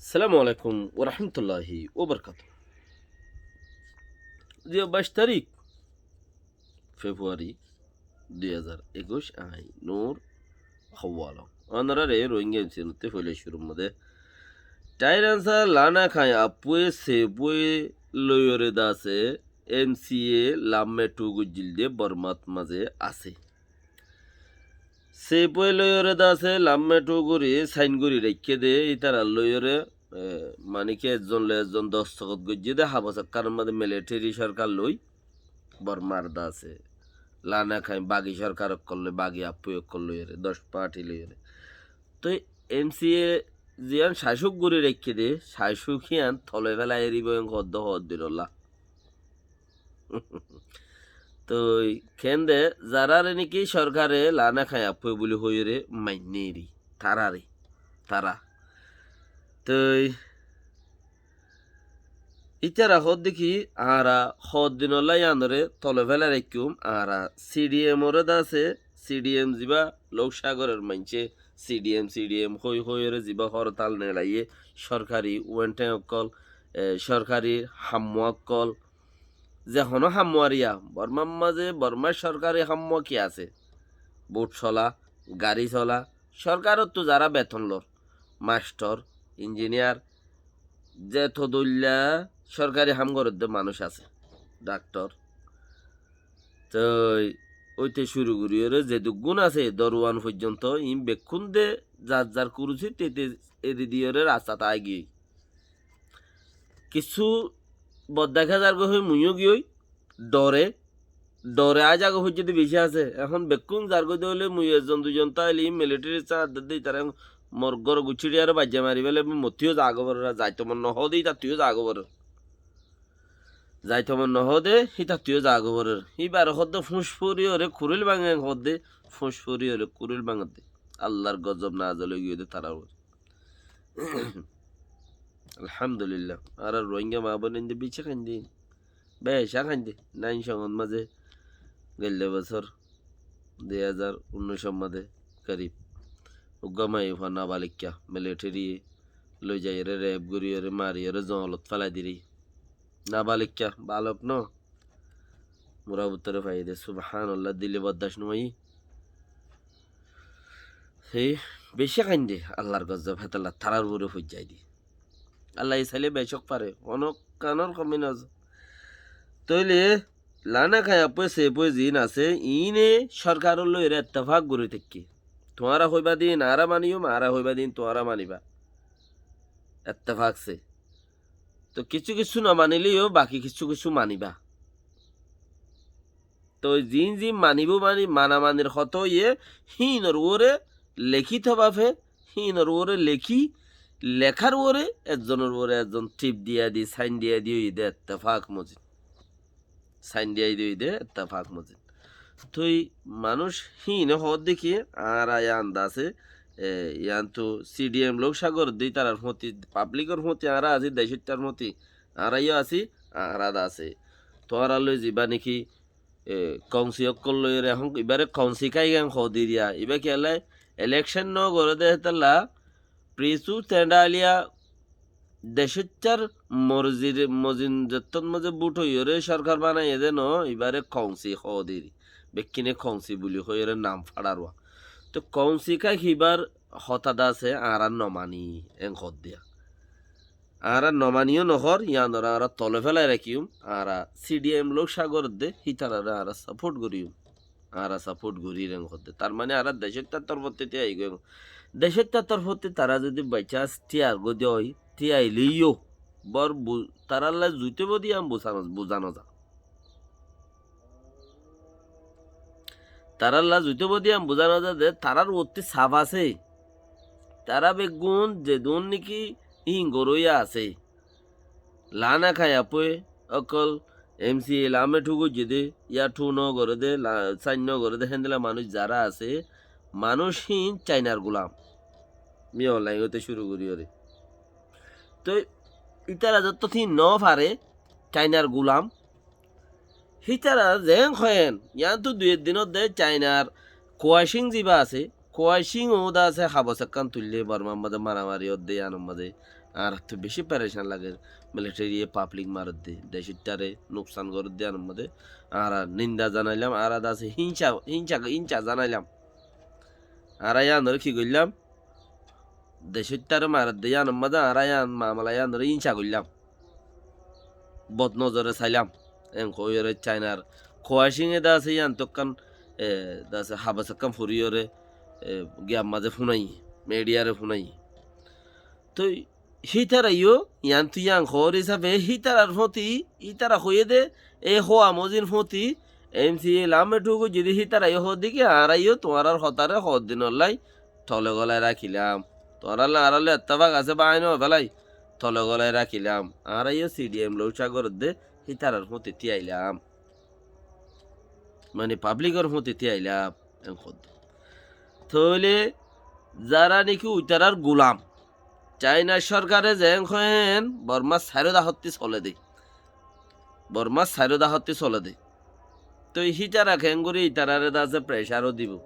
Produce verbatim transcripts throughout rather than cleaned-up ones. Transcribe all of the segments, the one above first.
Assalamu alaikum warahmatulláhi wabarakátuhu. Ziyó, baic tarík Februari dui házar ekuic, añí Nur Hawalong. Onoráre Rohingya M C N ottu foila cúrur modé Tyrant Sir Lana Khain Appue Seibue loiyóre de asé, M C A lamme thu goijjíl de Bormat mazé asé. Seibue loiyóre de asé, lamme thu gorí sain gorí raikké de, ítarar loiyóre, e, mani ki ezzon loi ezzon dostokot goijjé de, habos ekkánor modé militeri sorkar loi, Bormar de asé. Lana Khain bagi sorkar okkol loi, bagi appui okkol loiyóre, doc parti loiyóre. Toi M C A ziyán sacok gorí raikké de, sacok híyan tole félai eribo en hoddé hoddinolla. Toi kende zarare niki sorkare Lana Khain Appue buli hoiyóre mainné eri, tarare, tara. Toi ítara hoódde ki, añára hoddinolla yíanore tole félai raikkúm, añára C D M ore de asé, C D M zibá Lók Sagoror maincé, C D M, C D M hoi hoiyóre zibá hortal neelaiyé, sorkari wenteng okkol, e, sorkari hammuwa okkol, ze honó hammuwar ya, Bormar mazé Bormar sorkari hammuwa ki asé? Bot sola, gari sola, sorkarottu zará beton lor, mastor, injiniyar, zeto dóilla sorkari ham goredde manúic asé, daktor. Toi óite cúru goríyore zeduggún asé, doruwan foijjonto, iín bekkún de zar zar kurusit ete eri diyore rastat aáigiyoi. Kissú boddaiká zargoi hoi muiyó giyói, dhore, dhore aái zaga foijjé de bicí asé. Ehón bekkún zargoi de óile mui ezzon duizon táile iín militeri sáñt dedde, itará mor gór guccí diyaré baijja mari félaibo, mottú yó zagói forer, ar zaito mon nohoóde ítattú yó zagói forer. Zaito mon nohoóde hítattú yó zagói forer. Íbare hoódde fúñc foriyóre kuríl báñge hoódde, fúñc foriyóre kuríl báñgedde. Allar gozob nazil ói giyói de tarár uore. Alhamdulillah. Añárar Rohingya maa boin inde bicí kainde. Beca kainde. Nain songot mazé gelle bosór dui házar unnúicor mazé korib uggwá maiyafua nabalikka militeri loi zaiyóre rep goríyore mariyóre zoñlot félai diri. Nabalikka, balok no. Mura bútore faiyé de, subhanallah, dile bordac no óiye. Hé, bicí kainde, Allar gozob hétalla tarár uore foijjai de. Allah ye saile becók fare, honó kanor komi no. Tóile Lana Khain Appue Seibue ziín asé, iíne sorkaror loi ere ettefak gorí táikke. Tuáñra hoiba din añára maniyum, añára hoiba din tuáñra maniba. Ettefak se. Toi kissú kissú no manile yó baki kissú kissú maniba. Toi ziín ziín manibo mani, manamanir hotá óiye, híinor uore lekí tobafe, híinor uore lekí, lekár uore ezzonor uore ezzon tip diya di, sain diya di óiye de ettefak mozin. Sain diya di óiye de ettefak mozin. Toi manúic híine hoódde ki, añára yían de asé, e, yíantu C D M Lók Sagor de ítarar fúñti, pablikor fúñti añára así, decóttar fúñti añára yó así, añára de asé. Tuáñra loi zibá niki e, kounsi ókkol loiyóre ehón ibáre kounsi káigan hoó diriya. Ibá kiyólla elekcon no goré de hétalla Prisu Tendaliya decóttar morzir mozin zettót mazé bút óiyore sorkar banaiyé de no, ibáre kounsi hoó diri. Bekkíne kounsi buli hoiyóre nam façarwa. Toi kounsi ká hibár hotá de asé, añára no mani, en hoó diya. Añára no maniyó no hoór, yíanore añára tole félai rakíyum, añára C D M Lók Sagor de, hítarare añára sapót goríyum. Añára sapót gorír en hoódde. Tar mane añára decóttar torfótti tíai goi. Decóttar torfótti tará zodi by chance tíai goi de ói, tíaile yó, bor bu-, tarálla zuite bodi am buzano, buzano za. Tarálla zuite bodi am buzano za de, tarár uotti saf asé. Tará beggún zedún niki híin goróiya asé. Lana Khain Appue ókkol M C A lame thu goijjé de, yá thu no goré de, la-, sain no goré de, héndilla manúic zará asé, manúic híin Chainar gulam. Min online óite cúru goríyore. Toi ítara zottót híin no fare, Chainar gulam. Hítara zeén hoen, yíantu dui ek dinot de Chainar Kuaicing zibá asé, Kuaicing ó de asé, habos ekkán tuille Bormar mazé maramari ódde, yíanor mazé Añárattú bicí perecán lager. Militariye pablik maredde, decóittare nuksan goredde, yíanor modé añára ninda zanailam, añára dase hínca, hínca, hínca zanailam. Añára yíanore ki goillám? Decóittare maredde, yíanor modé añára yían mamala yíanore hínca goillám. Bot nozore sailam, en hoiyóre Cainar kuwacíñe dase yíantu ekkán, e, dase habas ekkán foriyóre, e, giyar mazé fúnaiye, midiyare fúnaiye. Toi hítaraiyó, yíantu yían hoór hísafe hítarar fóti, hítara hoiyé dé, e hoó amozin fóti, em si e lam e thuk goijjé dé hítaraiyó hoódde ki, añáraiyó tuáñrar hotáre hoddinollái tole golai rakílam. Tuáñrallá añárállá ettefak asé báin ói félai, tole golai rakílam. Añáraiyó si di em loi ucá gorédde, hítarar fóti tíailam. Mani pablikor fóti tíailam, en hoódde. Tóile zara niki uitarár gulam, Cainar sórkare zeén hoó eén Bormár sairó dahottí solé dé. Bormár sairó dahottí solé dé. Toi hítara keéngorí itararé dase precár ó dibou.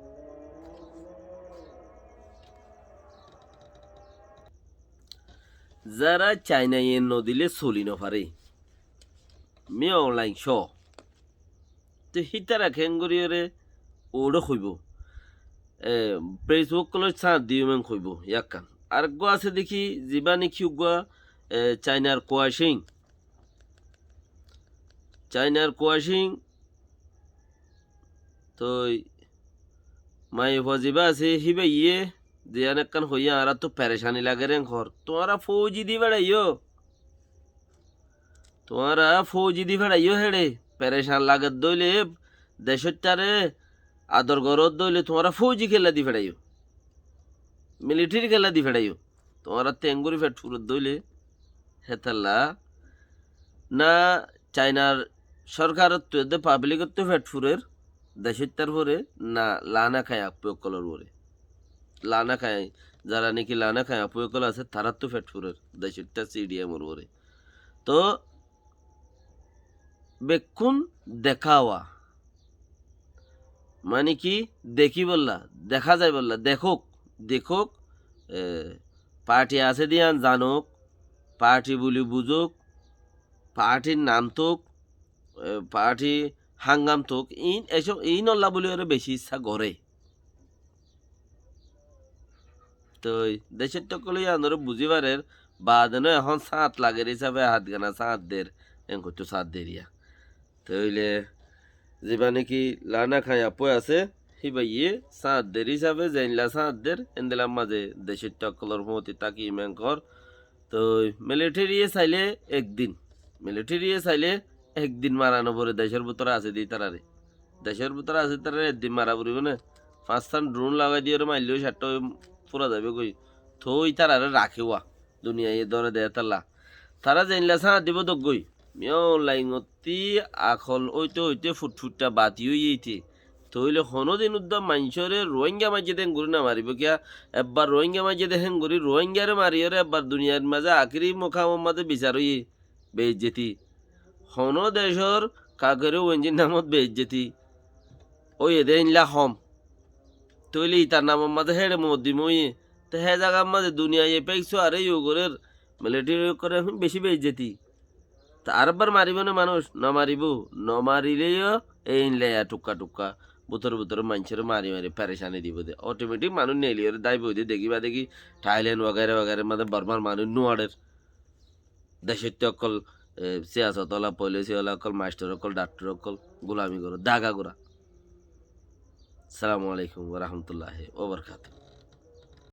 Zara Cainaye nodilé soli nofaré. Min Aung Hlaing só. Te hítara keéngoríyoré uore hoibóu. E, pres ókkolór sáñt diyum en hoibóu, yákkan. Areggúa asé dé ki, zibá niki uggúa, e, Cainar kuwacíng. Cainar kuwacíng. Toi maiyafua zibá asé, híbaye, ziyán ekkán hoiyé, añáráttu perecani lager en hoór. Tuáñra fóuji di feçaiyó. Tuáñra fóuji di feçaiyó héçe, perecan lager dóile, decóittaré ador gorór dóile, tuáñra fóuji kiyólla di feçaiyó? Militeri kiyólla di feçaiyó? Tuáñrattú engorí feṭ furer dóile, hétalla na Cainar sórkarottú edde pablikóttu feṭ furer, decóittar fore, na lana kaya appoi ókkolór fore. Lana kaya, zara niki lana kaya appoi ókkol asé, taráttu feṭ furer, decóittar si di emor fore. Toh, bekkún dekáwa. Mani ki, dekíbolla, deká zaibolla, dekóuk, dekóuk, e, parti asé dé yían zanouk, parti buli buzóuk, partir nam touk, e, parti hángam touk, iín, ecó, iínolla buli óre beci issá goré. Toi decóitta ókkolé yíanoré buzí farer, baade no ehón sáñt lager hísafe hátgana sáñt der, en hoitó sáñt der yá. Tóile zibá niki lana kaya appoi asé, híbaye sáñt der hísafe zeilla sáñt der, endilla mazé decóitta ókkolór fóti táki imen kor. Toi militariye sailé ek din, militariye sailé ek din mara no foré, decór bútore asé dé ítararé. Decór bútore asé ítararé ek din mara foribó né? Fañssán drun lagai diyóre maillé ó cáththa fura zaibói goi. Toi ítararé raké wá. Duniyaiye dóre de hétalla. Tará zeilla sáñt dibó dók goi. Min Aung Hlaingottí akol óite óite futfuitta bati óiye íte. Tóile honódin uddúa maincóre Ruáinga maijjé dé héngorí no maribó kiyá? Ebbar Ruáinga maijjé dé héngorí Ruáingaré mariyóre ebbar duniyair mazé akéri mukamor mazé bisar óiye. Beijjoti. Honó decór kakere uenjir namot beijjoti óiye dé éilla hom. Tóile itar namor mazé héçe moddima óiye. Te hé zagar mazé duniyaiye fek suare yó gorér, militeri yó gorér, hum, beci beijjoti. Te arekbar maribó né manúic? No maribó. No marilé yó éilla ya thukka thukka bútore bútore maincóre mari mari perecani dibó dé. Otometik manúic neiliyóre dáibou dé, dekíba dekí Thailen wagera wagera mazé Bormar manúic nuarer. Decóitta ókkol, e, siyasot ola, polisi ola ókkol, mastor ókkol, daktor ókkol, gulami goró, daga gura. Assalamu alaikum wa rahmatullahi wa barakatuhu.